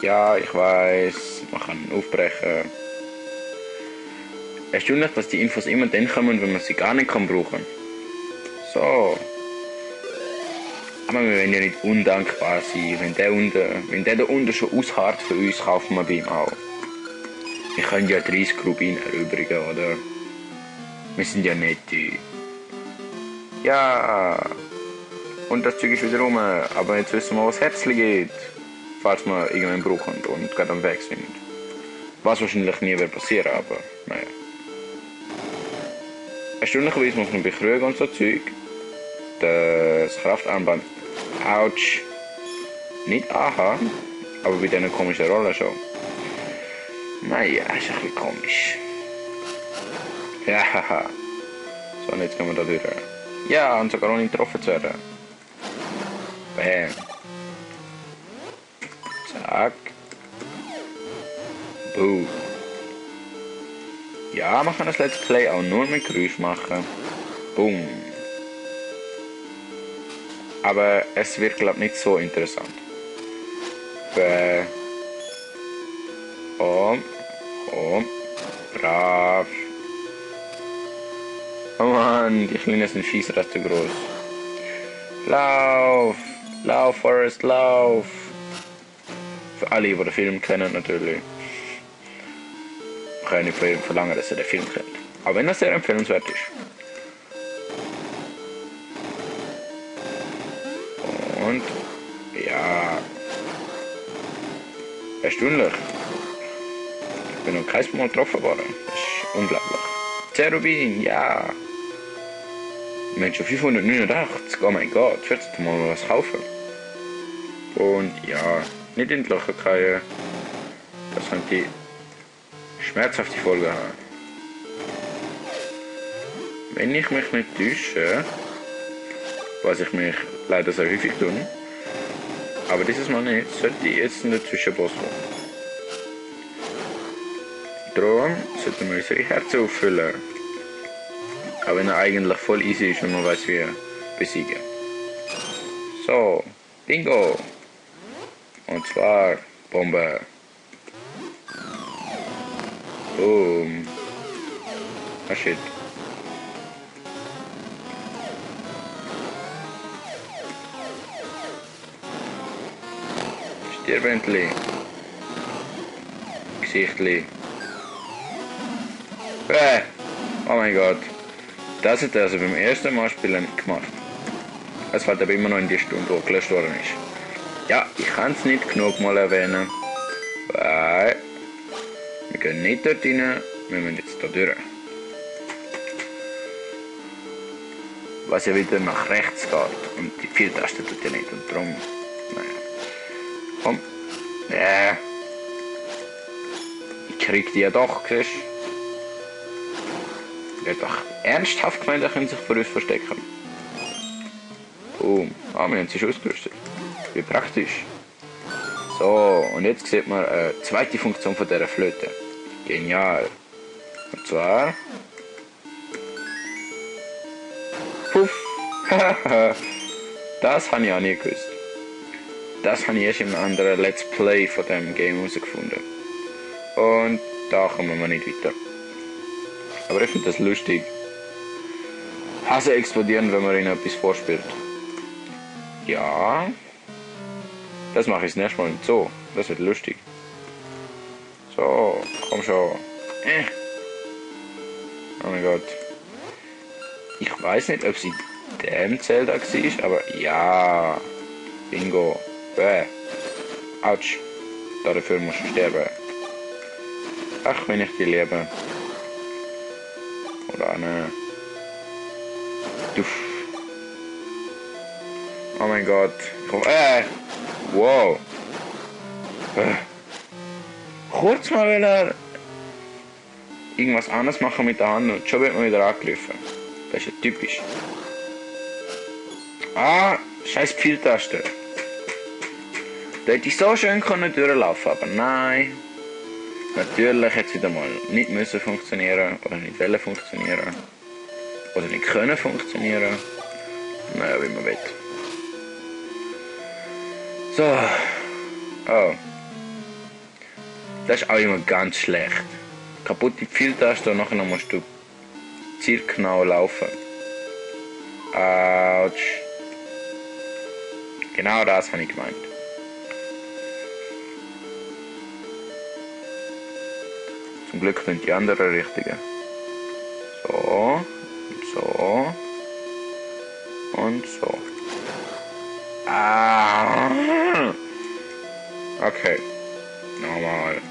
Ja, ich weiß, man kann aufbrechen. Erstaunlich, dass die Infos immer dann kommen, wenn man sie gar nicht kann brauchen. So. Aber wir werden ja nicht undankbar sein. Wenn der da unten schon ausharrt für uns, kaufen wir bei ihm auch. Wir können ja 30 Rubin erübrigen, oder? Wir sind ja nette. Ja. Und das Zeug ist wieder rum. Aber jetzt wissen wir, was Herzli geht. Falls wir irgendwann brauchen und gerade am Weg sind. Was wahrscheinlich nie wird passieren, aber naja. Erstaunlicherweise muss man bei Krügen und so Zeug das Kraftarmband Autsch nicht anhaben, aber bei diesen komischen Rollen schon. Naja, ist ein bisschen komisch. Ja, haha. So, und jetzt gehen wir da durch. Ja, und sogar ohne getroffen zu werden. Bam. Zack. Boom. Ja, man kann das Let's Play auch nur mit Geräusch machen. Boom. Aber es wird, glaube ich, nicht so interessant. Brav. Oh Mann, die Kleinen sind fieser als zu groß. Lauf! Lauf, Forrest, lauf! Für alle, die den Film kennen, natürlich. Ich kann nicht von jedem verlangen, dass er den Film kennt. Aber wenn er sehr empfehlenswert ist. Und ja, erstaunlich. Ich bin noch kein Mal getroffen worden. Das ist unglaublich. 10 Rubin, ja. Wir haben schon 589. Oh mein Gott, 14 Mal was kaufen. Und ja, nicht in die Löcher fallen. Das könnte schmerzhafte Folgen haben. Wenn ich mich nicht täusche, was ich mich leider sehr häufig tue, aber dieses Mal nicht, sollte ich jetzt in den Zwischenboss kommen. Darum sollten wir unsere Herzen auffüllen. Auch wenn er eigentlich voll easy ist und man weiß wie besiegen. So, Bingo! Und zwar Bombe. Boom. Ah shit. Stirb Gesichtli. Oh mein Gott. Das hat er also beim ersten Mal spielen nicht gemacht. Es fällt aber immer noch in die Stunde, wo gelöscht worden ist. Ja, ich kann es nicht genug mal erwähnen. Weil wir gehen nicht dort rein, wir müssen jetzt da durch. Was ja wieder nach rechts geht. Und die 4-Taste tut ja nicht. Und darum, naja. Komm. Ja. Ich krieg die ja doch, siehst du? Er hat doch ernsthaft gemeint, er könnte sich vor uns verstecken. Boom. Ah, wir haben sie schon ausgerüstet. Wie praktisch. So, und jetzt sieht man eine zweite Funktion von dieser Flöte. Genial. Und zwar... Puff. Das habe ich auch nie gewusst. Das habe ich erst in einem anderen Let's Play von diesem Game herausgefunden. Und da kommen wir nicht weiter. Aber ich finde das lustig. Hasse explodieren, wenn man ihnen etwas vorspielt. Ja. Das mache ich das nächste Mal nicht so. Das wird lustig. So, komm schon. Oh mein Gott. Ich weiß nicht, ob sie dem Zelda war, aber ja. Bingo. Bäh. Autsch. Dafür muss ich sterben. Ach, wenn ich die liebe. Oder ne. Duff. Oh mein Gott. Wow. Kurz mal will er irgendwas anderes machen mit der Hand und schon wird man wieder angegriffen. Das ist ja typisch. Ah, scheiß Pfeiltaste. Da hätte ich so schön können durchlaufen, aber nein. Natürlich hätte es wieder mal nicht müssen funktionieren oder nicht wollen funktionieren. Oder nicht können funktionieren. Naja, wie man will. So. Oh. Das ist auch immer ganz schlecht. Kaputte Pfeiltaste und nachher musst du zielgenau laufen. Autsch. Genau das habe ich gemeint. Zum Glück sind die anderen richtigen. So. Und so. Und so. Ah. Okay. Normal.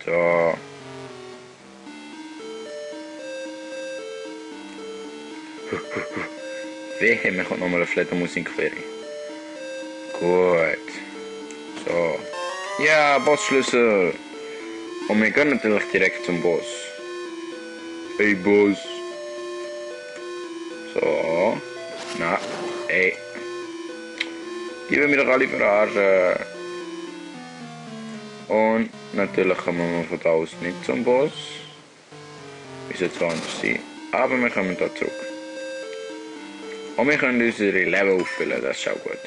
So. Wehe, mir kommt nochmal eine Fledermaus-Musik. Gut. So. Ja, Bossschlüssel. Und wir gehen natürlich direkt zum Boss. Hey, Boss. So. Na, ey. Die will mich doch alle verarschen. Und natürlich kommen wir von da aus nicht zum Boss. Wie soll es anders sein? Aber wir kommen da zurück. Und wir können unsere Level auffüllen, das ist auch gut.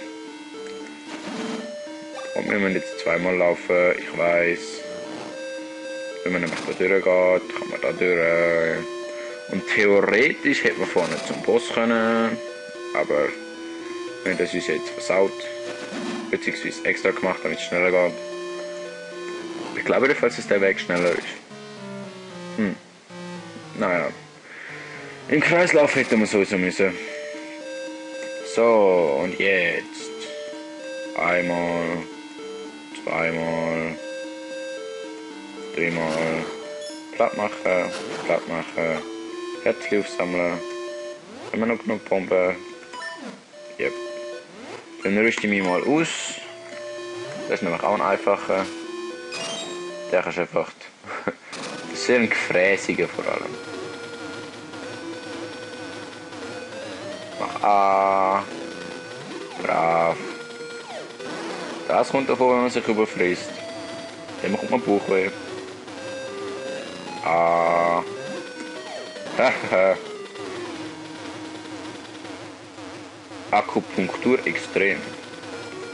Und wir müssen jetzt zweimal laufen, ich weiss. Wenn man nämlich da durchgeht, kann man da durch. Und theoretisch hätte man vorne zum Boss können, aber wir haben das uns jetzt versaut. Beziehungsweise extra gemacht, damit es schneller geht. Ich glaube jedenfalls, dass der Weg schneller ist. Naja. Im Kreislauf hätten wir sowieso müssen. So, und jetzt. Einmal. Zweimal. Dreimal. Platt machen. Herzchen aufsammeln. Haben wir noch genug Bomben? Yep. Dann rüste ich mich mal aus. Das ist nämlich auch ein einfacher. Der ist einfach sehr ein gefräßiger vor allem. Mach A. Brav. Das kommt davon, wenn man sich überfrisst. Dann bekommt man Bauchweh. A. Haha. Akupunktur extrem.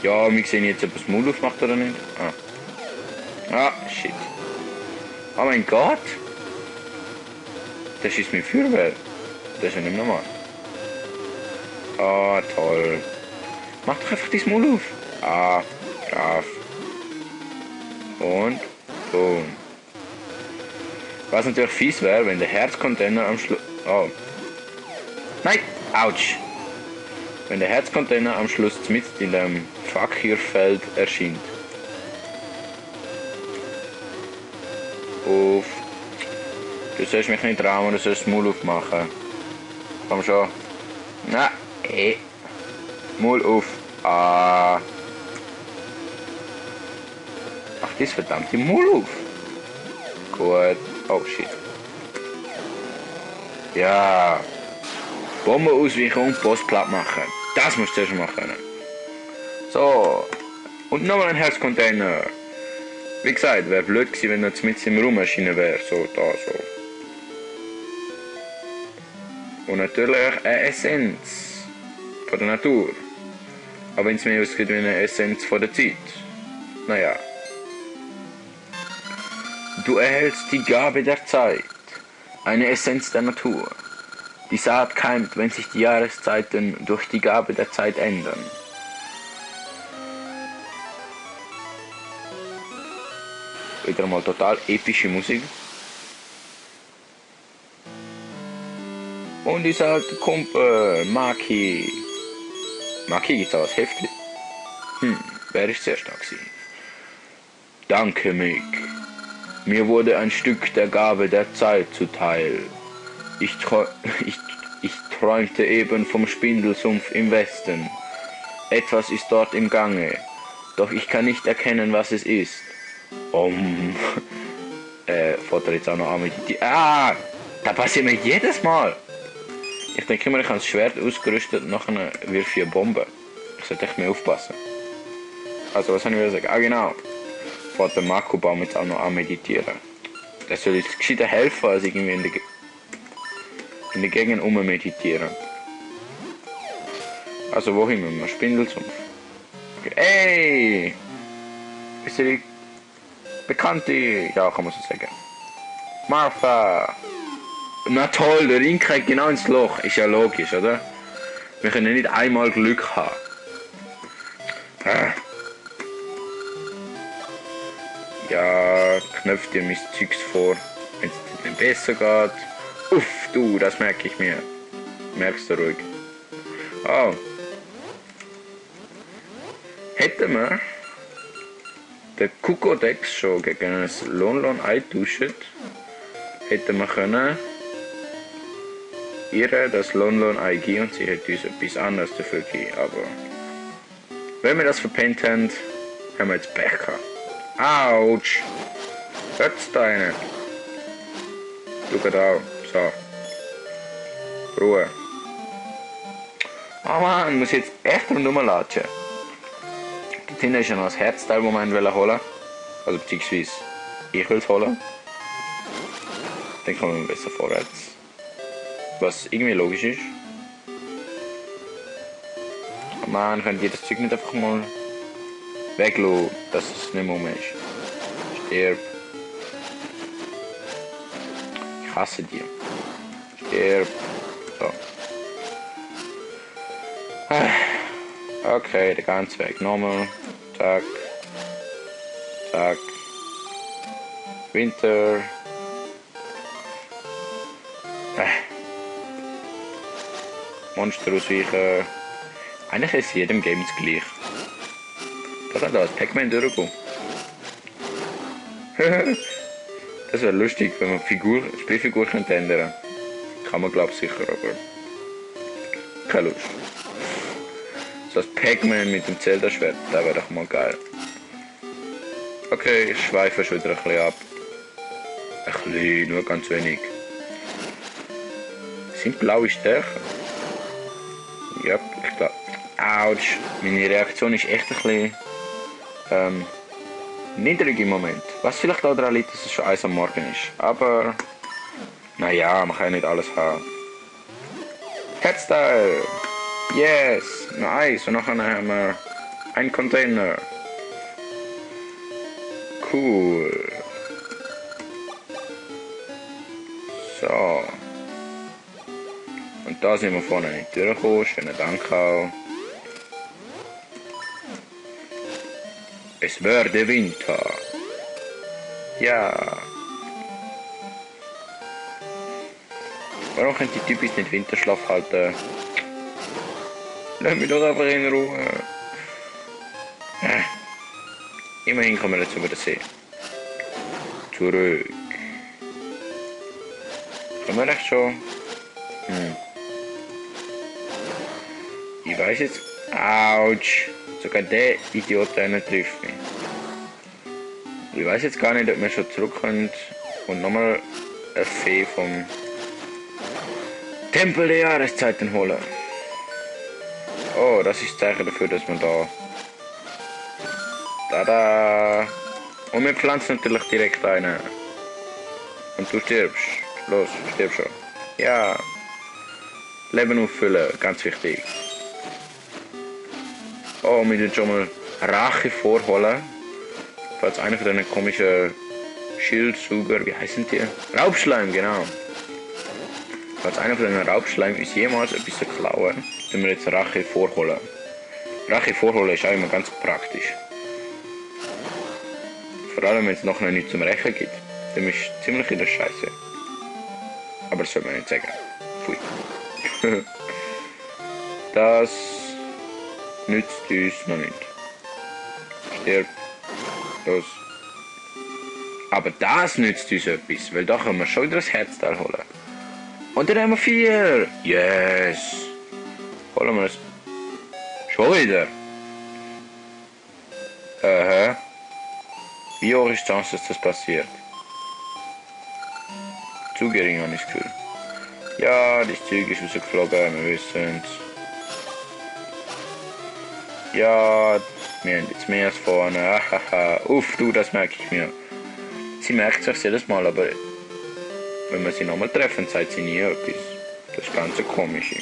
Ja, wir sehen jetzt, ob das Maul aufmacht oder nicht. Ah, shit. Oh mein Gott! Das ist mein Feuerwehr. Das ist ja nicht normal. Ah, toll. Mach doch einfach das Maul auf. Ah, brav. Und boom. Was natürlich fies wäre, wenn der Herzcontainer am Schluss... Oh. Nein! Autsch! Wenn der Herzcontainer am Schluss mitten in dem Feuerfeld erscheint. Auf. Du sollst mich nicht trauen, du sollst das Maul aufmachen. Komm schon. Na, Maul auf. Ah. Mach das verdammte Maul auf. Gut. Oh shit. Ja. Bombe ausweichen und Boss platt machen. Das musst du erst mal können. So. Und nochmal ein Herzcontainer. Wie gesagt, wäre blöd gewesen, wenn er jetzt mit im Raum erschienen wäre. So, da, so. Und natürlich eine Essenz. Von der Natur. Aber wenn es mir ausgeht wie eine Essenz von der Zeit. Naja. Du erhältst die Gabe der Zeit. Eine Essenz der Natur. Die Saat keimt, wenn sich die Jahreszeiten durch die Gabe der Zeit ändern. Wieder mal total epische Musik. Und dieser alte Kumpel, Maki. Maki gibt's auch als Heftchen. Wer ist sehr stark gewesen. Danke, Mick. Mir wurde ein Stück der Gabe der Zeit zuteil. Ich träumte eben vom Spindelsumpf im Westen. Etwas ist dort im Gange, doch ich kann nicht erkennen, was es ist. Vater jetzt auch noch an mit die... Ah! Das passiert mir jedes Mal! Ich denke immer, ich habe das Schwert ausgerüstet und nachher wirf ich eine Bombe. Ich sollte echt mehr aufpassen. Also, was soll ich sagen? Ah, genau. Vater Marco baut jetzt auch noch an meditieren. Das soll jetzt gescheiter helfen, als irgendwie in der Gegend meditieren. Also wohin müssen wir? Spindelsumpf. Okay. Ey! Ist die Bekannte? Ja, kann man so sagen. Martha! Na toll, der Ring kriegt genau ins Loch. Ist ja logisch, oder? Wir können nicht einmal Glück haben. Ja, knöpft dir mein Zeugs vor, wenn es nicht besser geht. Uff, du, das merke ich mir. Merkst du ruhig. Oh. Hätten wir den Kukodex schon gegen ein Lonlon eintauschen, hätten wir können ihr das Lonlon eingeben und sie hätte uns etwas anderes dafür gegeben. Aber wenn wir das verpennt haben, haben wir jetzt Pech gehabt. Autsch! Hört's da nicht? Schau da, so. Ruhe. Oh man, muss jetzt echt rundherum latschen. Dort hinten ist ja noch das Herzteil, das wir holen. Also beziehungsweise ich will es holen. Dann kommen wir besser vorwärts. Was irgendwie logisch ist. Oh man, könnt ihr das Zeug nicht einfach mal weglassen, dass es nicht mehr rum ist. Stirb. Ich hasse dir. Stirb. So. Okay, der ganze Weg nochmal. Zack. Zack. Winter. Monster ausweichen. Eigentlich ist jedem Game das gleich. Da kann da als Pac-Man durchgehen. Das wäre lustig, wenn man die Spielfigur könnte ändern. Kann man glaube ich sicher, aber keine Lust. So als Pac-Man mit dem Zelda-Schwert, das wäre doch mal geil. Okay, ich schweife schon wieder ein bisschen ab. Ein bisschen, nur ganz wenig. Sind blaue Stärken? Ja, ich glaube. Autsch, meine Reaktion ist echt ein bisschen niedrig im Moment. Was vielleicht auch daran liegt, dass es schon 1 am Morgen ist. Aber naja, man kann ja nicht alles haben. Headstyle! Yes! Nice! Und nachher haben wir einen Container. Cool. So. Und da sind wir vorne nicht durchgekommen. Schönen Dank auch. Es werde Winter. Ja. Warum können die Typen nicht Winterschlaf halten? Lass mich doch einfach in Ruhe. Immerhin kommen wir jetzt über den See. Zurück. Können wir echt schon? Ich weiß jetzt. Autsch. Sogar der Idiot einer trifft mich. Ich weiß jetzt gar nicht, ob wir schon zurück können und nochmal eine Fee vom Tempel der Jahreszeiten holen. Oh, das ist das Zeichen dafür, dass man da. Tada! Und wir pflanzen natürlich direkt eine. Und du stirbst. Los, stirb schon. Ja. Leben auffüllen, ganz wichtig. Oh, wir müssen schon mal Rache vorholen. Falls einer von diesen komischen Schildsauger, wie heißen die? Raubschleim, genau. Falls einer von diesen Raubschleim uns jemals etwas klauen, müssen wir jetzt Rache vorholen. Rache vorholen ist auch immer ganz praktisch. Vor allem wenn es noch nichts zum Rächen gibt. Dann ist es ziemlich in der Scheiße. Aber das soll man nicht sagen. Pfui. Das nützt uns noch nicht. Stirb. Los. Aber das nützt uns etwas, weil da können wir schon wieder das Herzteil holen. Und dann haben wir 4. Yes. Holen wir es. Schon wieder. Wie hoch ist die Chance, dass das passiert? Zu gering, habe ich das Gefühl. Ja, das Zeug ist rausgeflogen, wir wissen es. Ja, wir haben jetzt mehr als vorne. Ahaha. Uff, du, das merke ich mir. Sie merkt sich jedes Mal, aber wenn wir sie nochmal treffen, sagt sie nie etwas. Das ist ganz komisch.